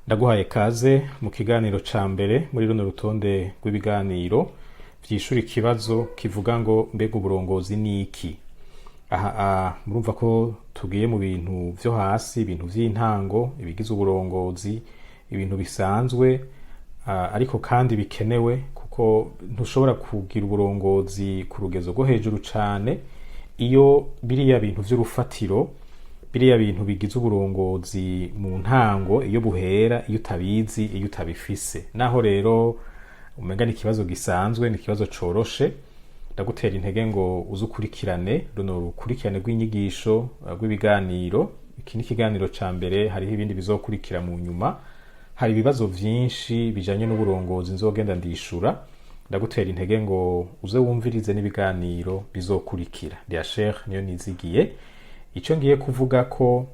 Ndaguhaye kaze mu kiganiro ca mbere muri runo rutonde rw'ibiganiro vyishura ikibazo kivuga ngo: "Mbega uburongozi ni iki?" Aha murumva ko tugiye mu bintu vyo hasi, ibintu vy'intango, ibigize uburongozi, ibintu bisanzwe, ariko kandi bikenewe, kuko ntushobora kugira uburongozi ku rugezo rwo hejuru cane iyo biriya bintu vy'urufatiro, biriya bintu bigize uburongozi mu ntango, iyo buhera, iyo utabizi, iyo utabifise. Naho rero umenga ni ikibazo gisanzwe, ni ikibazo coroshe, ndagutera intege ngo uze ukurikirane runo rukurikirane rw'inyigisho, rw'ibiganiro. Iki ni ikiganiro ca mbere, hariho ibindi bizokurikira mu nyuma. Hari ibibazo vyinshi bijanye n'uburongozi nzogenda ndishura. Ndagutera intege ngo uze wumvirize n'ibiganiro bizokurikira. Ndi Sheikh niyo nizigiye. Ico ngiye kuvuga ko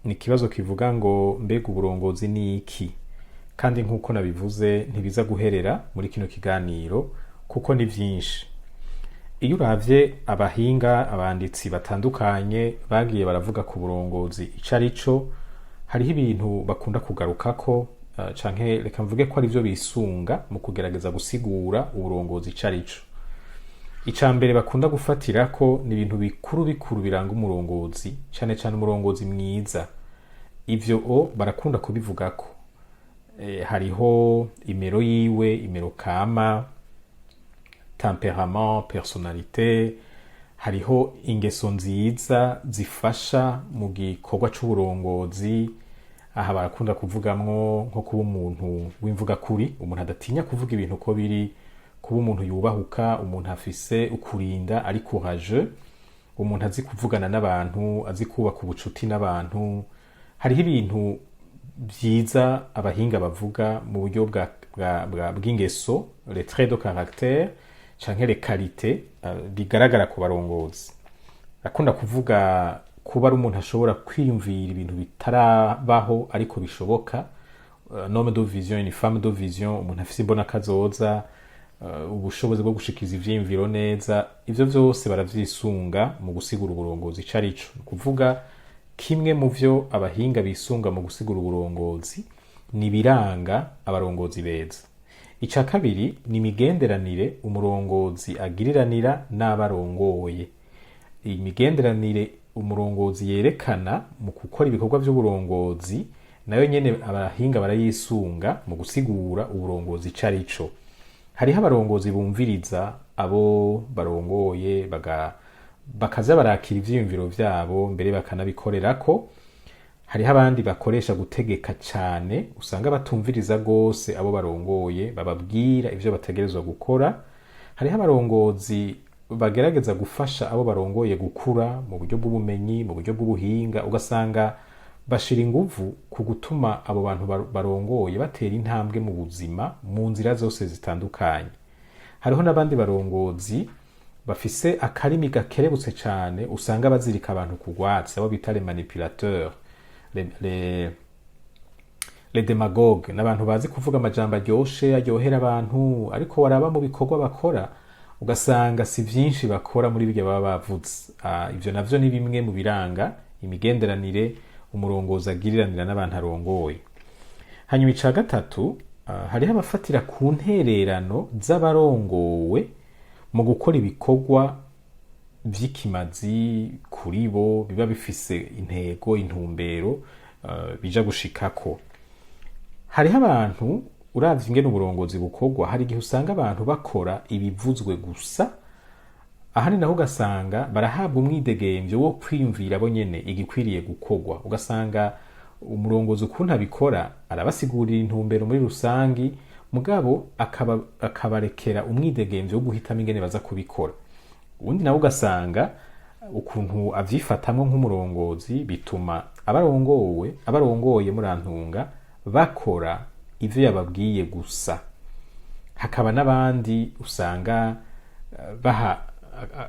ni ikibazo kivuga ngo: "Mbega uburongozi ni iki?" Kandi nk'uko nabivuze, ntibiza guherera muri kino kiganiro kuko ni vyinshi. Iyo uravye abahinga, abanditsi batandukanye bagiye baravuga ku burongozi ico ari co, hariho ibintu bakunda kugarukako, canke reka mvuge ko ari vyo bisunga mu kugerageza gusigura uburongozi ico ari co. Ica mbere bakunda gufatirako ni ibintu bikuru bikuru biranga umurongozi, cane cane umurongozi mwiza. Ivyo barakunda kubivugako. Hariho imero yiwe, imero kama, tempérament, personnalité. Hariho ingeso nziza zifasha mu gikorwa c'uburongozi. Aha barakunda kuvugamwo nko kuba umuntu w'imvugakuri, umuntu adatinya kuvuga ibintu uko biri, kuba umuntu yubahuka, umuntu afise ukurinda, ari courageux, umuntu azi kuvugana n'abantu, azi kubaka ubucuti n'abantu. Hariho ibintu vyiza abahinga bavuga mu buryo bw'ingeso, les traits de caractère canke les qualités, bigaragara ku barongozi. Akunda kuvuga kuba ari umuntu ashobora kwiyumvira ibintu bitarabaho ariko bishoboka, un homme de vision, une femme de vision, umuntu afise imbona kazoza, ubushobozi bwo gushikiza ivyiyumviro neza. Ivyo vyose baravyisunga mu gusigura uburongozi ico arico. Ni ukuvuga, kimwe mu vyo abahinga bisunga mu gusigura uburongozi ni ibiranga abarongozi beza. Ica kabiri ni imigenderanire umurongozi agiriranira n'abarongoye. Imigenderanire umurongozi yerekana mu gukora ibikorwa vy'uburongozi nayo nyene abahinga barayisunga mu gusigura uburongozi ico arico. Hariho abarongozi bumviriza abo barongoye, bakaza barakira ivyiyumviro vyabo, mbere bakanabikorerako. Hariho abandi bakoresha gutegeka cane, usanga batumviriza gose abo barongoye, bababwira ivyo bategerezwa gukora. Hariho abarongozi bagerageza gufasha abo barongoye gukura mu buryo bw'ubumenyi, mu buryo bw'ubuhinga, ugasanga bashira inguvu ku gutuma abo bantu barongoye batera intambwe mu buzima mu nzira zose zitandukanye. Hariho n'abandi barongozi bafise akarimi gakerebutse cane, usanga bazirika abantu ku rwatsi, abo bita les manipulateurs, les démagogues. N'abantu bazi kuvuga amajambo aryoshe, aryohera abantu, ariko waraba mu bikorwa bakora ugasanga si vyinshi bakora muri birya baba bavuze. Ivyo navyo ni bimwe mu biranga imigenderanire umurongozi agiriranira n'abantu arongoye. Hanyuma ica gatatu, hariho abafatira ku ntererano z'abarongowe mu gukora ibikorwa vy'ikimazi kuri bo, biba bifise intego, intumbero, bija gushikako. Hariho abantu, uravye ingene uburongozi bukorwa, hari igihe usanga abantu bakora ibivuzwe gusa. Ahandi naho ugasanga barahabwa umwidegemvyo wo kwiyumvira bo nyene igikwiriye gukorwa, ugasanga umurongozi ukuntu abikora, arabasigurira intumbero muri rusangi, mugabo akabarekera umwidegemvyo wo guhitamo ingene baza kubikora. Ubundi nawe ugasanga ukuntu avyifatamwo nk'umurongozi bituma abarongowe, abarongoye, murantunga, bakora ivyo yababwiye gusa. Hakaba n'abandi usanga baha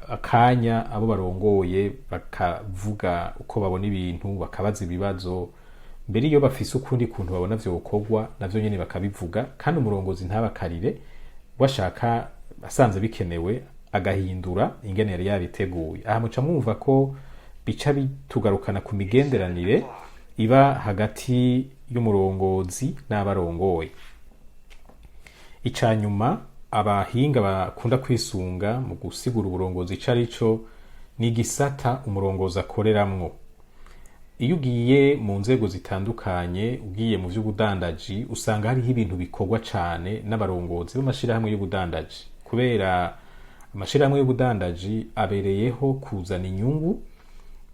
akanya abo barongoye bakavuga uko babona ibintu, bakabaza ibibazo, mbere iyo bafise ukundi kuntu babona vyokorwa navyo nyene bakabivuga, kandi umurongozi ntabakarire, washaka asanze bikenewe agahindura ingene yari yabiteguye. Aha muca mwumva ko bica bitugarukana ku migenderanire. iba hagati y'umurongozi n'abarongoye. Ica nyuma abahinga bakunda kwisunga mu gusigura uburongozi ico ari co ni igisata umurongozi akoreramwo. Iyo ugiye mu nzego zitandukanye, ugiye mu vy'ubudandaji, usanga hariho ibintu bikorwa cane n'abarongozi b'amashirahamwe y'ubudandaji, kubera amashirahamwe y'ubudandaji abereyeho kuzana inyungu,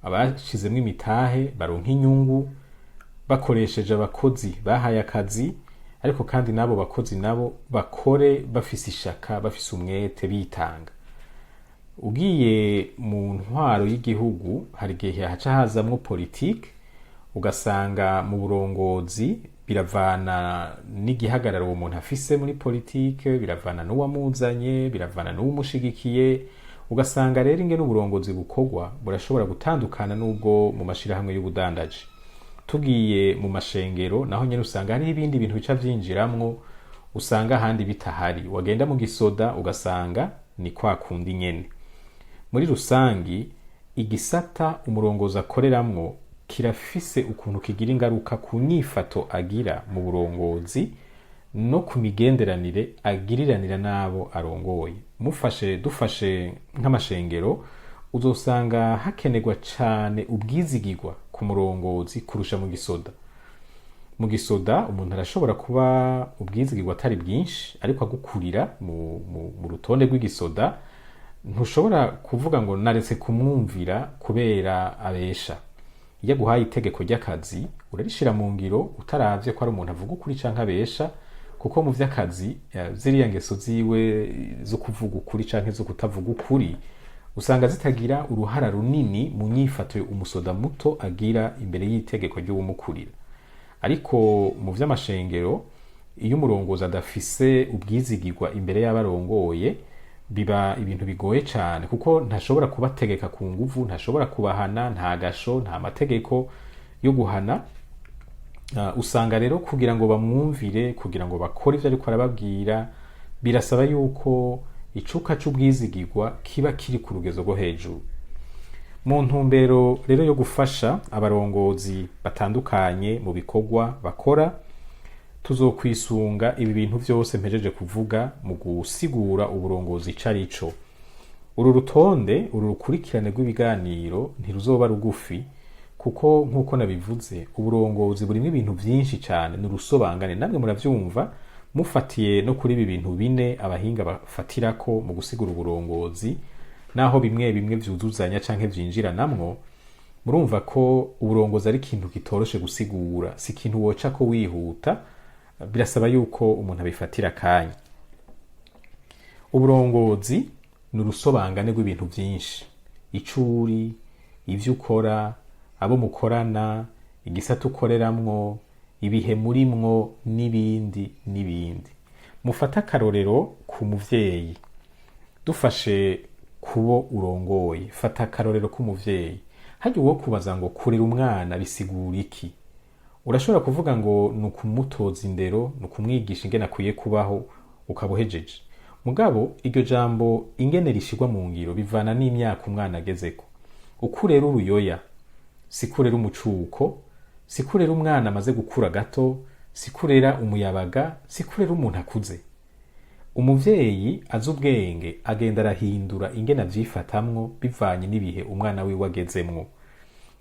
abashizemwo imitahe baronka inyungu bakoresheje abakozi bahaye akazi, ariko kandi n'abo bakozi nabo bakore bafise ishaka, bafise umwete, bitanga. Ugiye mu ntwaro y'igihugu, hari igihe haca hazamwo politike, ugasanga mu burongozi biravana n'igihagararo uwo muntu afise muri politike, biravana n'uwamuzanye, biravana n'uwumushigikiye. Ugasanga rero ingene uburongozi bukorwa burashobora gutandukana n'ubwo mu mashirahamwe y'ubudandaji. Tugiye mu mashengero, naho nyene usanga hariho ibindi bintu bica vyinjiramwo usanga ahandi bitahari. Wagenda mu gisoda, ugasanga ni kwa kundi nyene. Muri rusangi, igisata umurongozi akoreramwo kirafise ukuntu kigira ingaruka ku nyifato agira mu burongozi no ku migenderanire agiriranira n'abo arongoye. Mufashe, dufashe nk'amashengero, uzosanga hakenerwa cane ubwizigirwa ku murongozi kurusha mu gisoda. Mu gisoda umuntu arashobora kuba ubwizigirwa atari bwinshi, ariko agukurira mu rutonde rw'igisoda, ntushobora kuvuga ngo naretse kumwumvira kubera abesha. Iyo aguhaye itegeko ry'akazi, urarishira mu ngiro utaravye ko ari umuntu avuga ukuri canke abesha, kuko mu vy'akazi ziriya ngeso ziwe zo kuvuga ukuri canke zo kutavuga ukuri usanga zitagira uruhara runini mu nyifato umusoda muto agira imbere y'itegeko ry'uwumukurira. Ariko mu vy'amashengero, iyo umurongozi adafise ubwizigirwa imbere y'abarongoye, biba ibintu bigoye cane, kuko ntashobora kubategeka ku nguvu, ntashobora kubahana, nta gasho, nta mategeko yo guhana. Usanga rero kugira ngo bamwumvire, kugira ngo bakore ivyo ariko arababwira, birasaba yuko icuka c'ubwizigirwa kiba kiri ku rugezo rwo hejuru. Mu ntumbero rero yo gufasha abarongozi batandukanye mu bikorwa bakora, tuzokwisunga ibi bintu vyose mpejeje kuvuga mu gusigura uburongozi ico ari co. Uru rutonde, uru rukurikirane rw'ibiganiro ntiruzoba rugufi, kuko nk'uko nabivuze, uburongozi burimo ibintu vyinshi cane, ni urusobangane. Namwe muravyumva mufatiye no kuri ibi bintu bine abahinga bafatirako mu gusigura uburongozi, naho bimwe bimwe vyuzuzanya canke vyinjiranamwo. Murumva ko uburongozi ari ikintu kitoroshe gusigura, si ikintu woca ko wihuta, birasaba yuko umuntu abifatira akanya. Uburongozi ni urusobangane rw'ibintu vyinshi: ico uri, ivyo ukora, abo mukorana, igisata ukoreramwo, ibihe murimwo, n'ibindi n'ibindi. Mufate akarorero ku muvyeyi. Dufashe kubo urongoye, fata akarorero k'umuvyeyi. Harya uwo kubaza ngo kurera umwana bisigura iki, urashobora kuvuga ngo ni ukumutoza indero, ni ukumwigisha ingene akwiye kubaho, ukaba uhejeje. Mugabo iryo jambo ingene rishirwa mu ngiro bivana n'imyaka umwana agezeko. Uko urera uruyoya siko urera umucuko, siko urera umwana amaze gukura gato, siko urera umuyabaga, siko urera umuntu akuze. Umuvyeyi azi ubwenge agenda arahindura ingene avyifatamwo bivanye n'ibihe umwana wiwe agezemwo.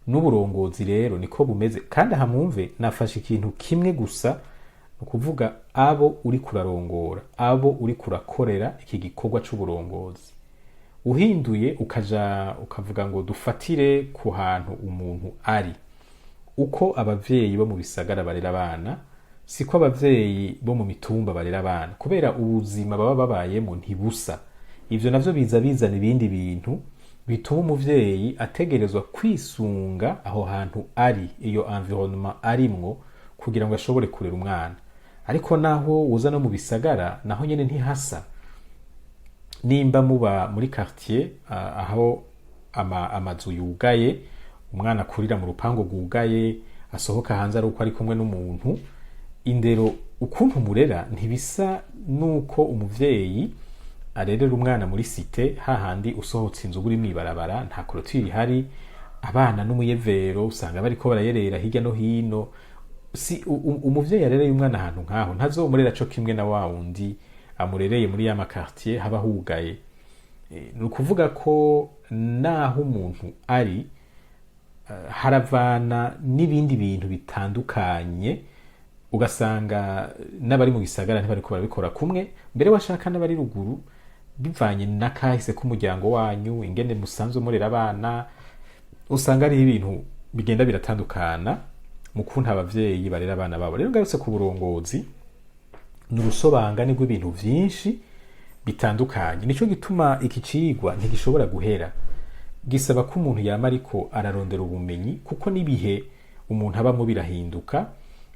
N'uburongozi rero niko bumeze. Kandi aha mwumve, nafashe ikintu kimwe gusa, ni ukuvuga abo uri kurarongora, abo uri kurakorera iki gikorwa c'uburongozi. Uhinduye ukaja ukavuga ngo dufatire ku hantu umuntu ari, uko abavyeyi bo mu bisagara barera abana siko abavyeyi bo mu mitumba barera abana, kubera ubuzima baba babayemo ntibusa. Ivyo navyo biza bizana ibindi bintu bituma umuvyeyi ategerezwa kwisunga aho hantu ari, iyo environnement arimwo, kugira ngo ashobore kurera umwana. Ariko naho uza no mu bisagara, naho nyene ntihasa. Nimba muba muri quartier aho amazu yugaye, umwana akurira mu rupangu rwugaye, asohoka hanze ari uko ari kumwe n'umuntu, indero ukuntu murera ntibisa nuko umuvyeyi arerera umwana muri cité, hahandi usohotse inzu uri mw'ibarabara, nta clôture ihari. Abana n'umuyevero, usanga bariko barayerera hirya no hino. Si umuvyeyi yarereye umwana ahantu nkaho ntazomurera co kimwe na wa wundi amurereye muri ya ma quartier haba hugaye. Ni ukuvuga ko naho umuntu ari haravana n'ibindi bintu bitandukanye, ugasanga n'abari mu gisagara ntibariko barabikora kumwe, mbere washaka n'abari ruguru, bivanye n'akahise k'umuryango wanyu, ingene musanzwe murera abana. Usanga ari ibintu bigenda biratandukana mu kuntu abavyeyi barera abana babo. Rero ngarutse ku burongozi, ni urusobangane rw'ibintu vyinshi bitandukanye. Nico gituma iki cigwa ntigishobora guhera, gisaba ko umuntu yama ariko ararondera ubumenyi, kuko n'ibihe umuntu abamwo birahinduka,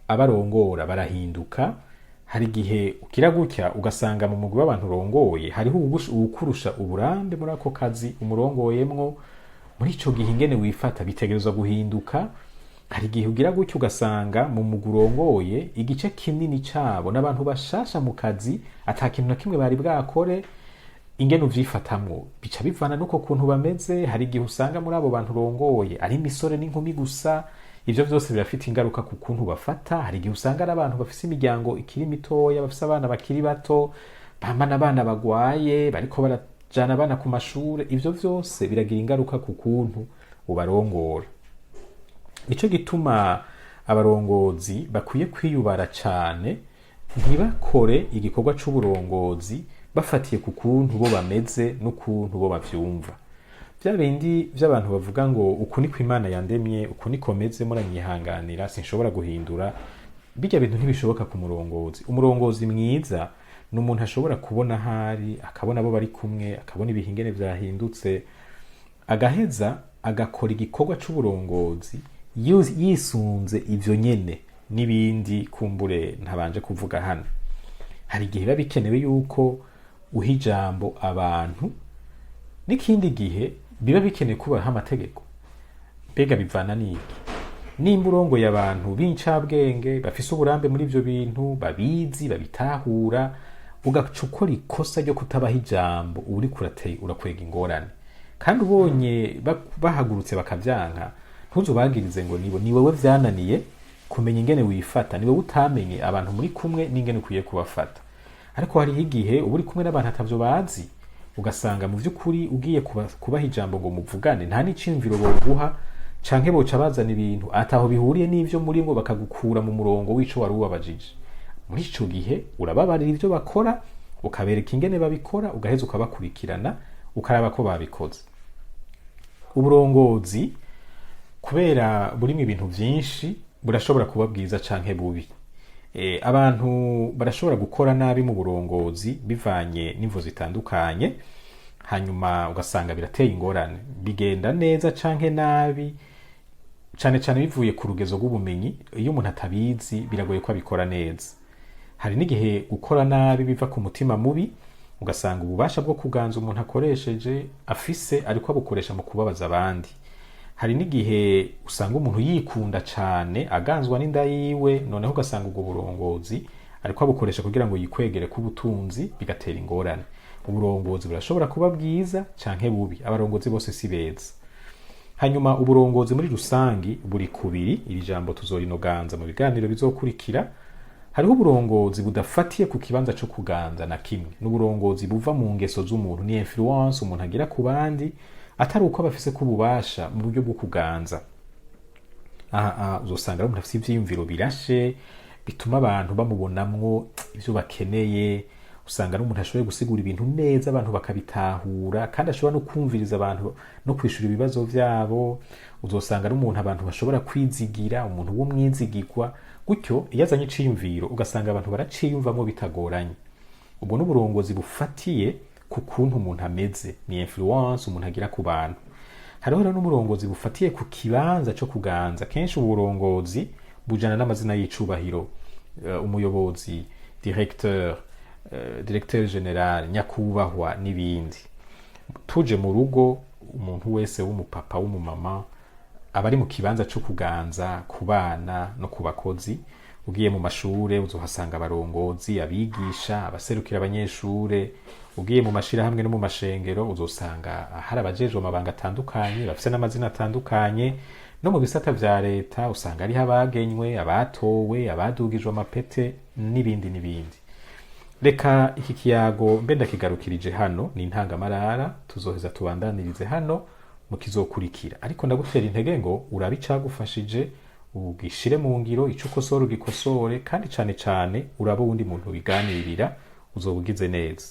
abarongora barahinduka. Hari igihe ugira gutya ugasanga mu mugwi w'abantu urongoye hariho uwukurusha uburambe muri ako kazi umurongoyemwo. Muri ico gihe ingene wifata bitegerezwa guhinduka. Hari igihe ugira gutya ugasanga mu mugwi urongoye igice kinini cabo n'abantu bashasha mu kazi, ata kintu na kimwe bari bwakore. Ingene uvyifatamwo bica bivana n'uko kuntu bameze. Hari igihe usanga muri abo bantu urongoye ari imisore n'inkumi gusa. Ivyo vyose birafite ingaruka ku kuntu bafata. Hari igihe usanga ari abantu bafise imiryango ikiri mitoya, bafise abana bakiri bato, bamana abana bagwaye, bariko barajana abana ku mashure. Ivyo vyose biragira ingaruka ku kuntu ubarongora. Nico gituma abarongozi bakwiye kwiyubara cane, ntibakore igikorwa c'uburongozi bafatiye ku kuntu bo bameze n'ukuntu bo bavyumva. Vya bindi vy'abantu bavuga ngo "Uku niko Imana yandemye, uku niko meze, muranyihanganira, sinshobora guhindura." Birya bintu ntibishoboka ku murongozi. Umurongozi mwiza ni umuntu ashobora kubona ahari, akabona abo bari kumwe, akabona ibihe ingene vyahindutse, agaheza agakora igikorwa c'uburongozi yisunze ivyo nyene n'ibindi kumbure ntabanje kuvuga hano. Hari igihe biba bikenewe yuko uha ijambo abantu, n'ikindi gihe biba bikenewe kubaha amategeko. Mbega bivana n'iki? Nimba urongoye abantu b'incabwenge, bafise uburambe muri ivyo bintu, babizi, babitahura, ugaca ukora ikosa ryo kutabaha ijambo, uba uriko urakwega ingorane. Kandi ubonye bahagurutse bakavyanka, ntuzubagirize ngo nibo. Ni wewe vyananiye kumenya ingene wifata, ni wewe utamenye abantu muri kumwe n'ingene ukwiye kubafata. Ariko hariho igihe uba uri kumwe n'abantu atavyo bazi, ugasanga mu vy'ukuri ugiye kubaha ijambo ngo muvugane, nta n'iciyumviro boguha, canke boca bazana ibintu ataho bihuriye n'ivyo murimwo, bakagukura mu murongo w'ico wari ubabajije. Muri ico gihe urababarira ivyo bakora, ukabereka ingene babikora, ugaheza ukabakurikirana, ukaraba ko babikoze. Uburongozi, kubera burimo ibintu vyinshi, burashobora kuba bwiza canke bubi. Abantu barashobora gukora nabi mu burongozi bivanye n'imvo zitandukanye, hanyuma ugasanga birateye ingorane. Bigenda neza canke nabi cane cane bivuye ku rugezo rw'ubumenyi. Iyo umuntu atabizi, biragoye ko abikora neza. Hari n'igihe gukora nabi biva ku mutima mubi, ugasanga ububasha bwo kuganza umuntu akoresheje afise ariko abukoresha mu kubabaza abandi. Hari n'igihe usanga umuntu yikunda cane, aganzwa n'inda yiwe, noneho ugasanga ubwo burongozi ariko abukoresha kugira ngo yikwegere k'ubutunzi, bigatera ingorane. Uburongozi burashobora kuba bwiza canke bubi, abarongozi bose si beza. Hanyuma uburongozi muri rusangi buri kubiri. Iri jambo tuzorinoganza mu biganiro bizokurikira. Hariho uburongozi budafatiye ku kibanza co kuganza na kimwe, n'uburongozi buva mu ngeso z'umuntu, ni influence umuntu agira ku bandi, atari uko bafise ko ububasha mu buryo bwo kuganza. Aha uzosanga ari umuntu afise ivyiyumviro birashe, bituma abantu bamubonamwo ivyo bakeneye. Usanga ari umuntu ashoboye gusigura ibintu neza, abantu bakabitahura, kandi ashobora no kumviriza abantu no kwishura ibibazo vyabo. Uzosanga ari umuntu abantu bashobora kwizigira, umuntu w'umwizigirwa. Gutyo iyo azanye iciyumviro, ugasanga abantu baraciyumvamwo bitagoranye. Ubwo n'uburongozi bufatiye ku kuntu umuntu ameze, ni influence umuntu agira ku bantu. Hariho rero n'uburongozi bufatiye ku kibanza co kuganza. Kenshi ubu burongozi bujana n'amazina y'icubahiro, umuyobozi, directeur, directeur général, nyakubahwa n'ibindi. Tuje mu rugo, umuntu wese w'umupapa, w'umumama, aba ari mu kibanza co kuganza ku bana no ku bakozi. Ugiye mu mashure uzohasanga abarongozi, abigisha, abaserukira abanyeshure. Ugiye mu mashirahamwe no mu mashengero uzosanga hari abajejwe amabanga atandukanye bafise n'amazina atandukanye. No mu bisata vya leta usanga hariho abagenywe, abatowe, abadugijwe amapete n'ibindi n'ibindi. Reka iki kiyago mbe ndakigarukirije hano, ni intangamarara, tuzoheza tubandanirize hano mu kizokurikira. Ariko ndagutera intege ngo urabe icagufashije, ugishire mu ngiro, ico ukosora ugikosore, kandi cane cane urabe uwundi muntu ubiganirira, uzoba ugize neza.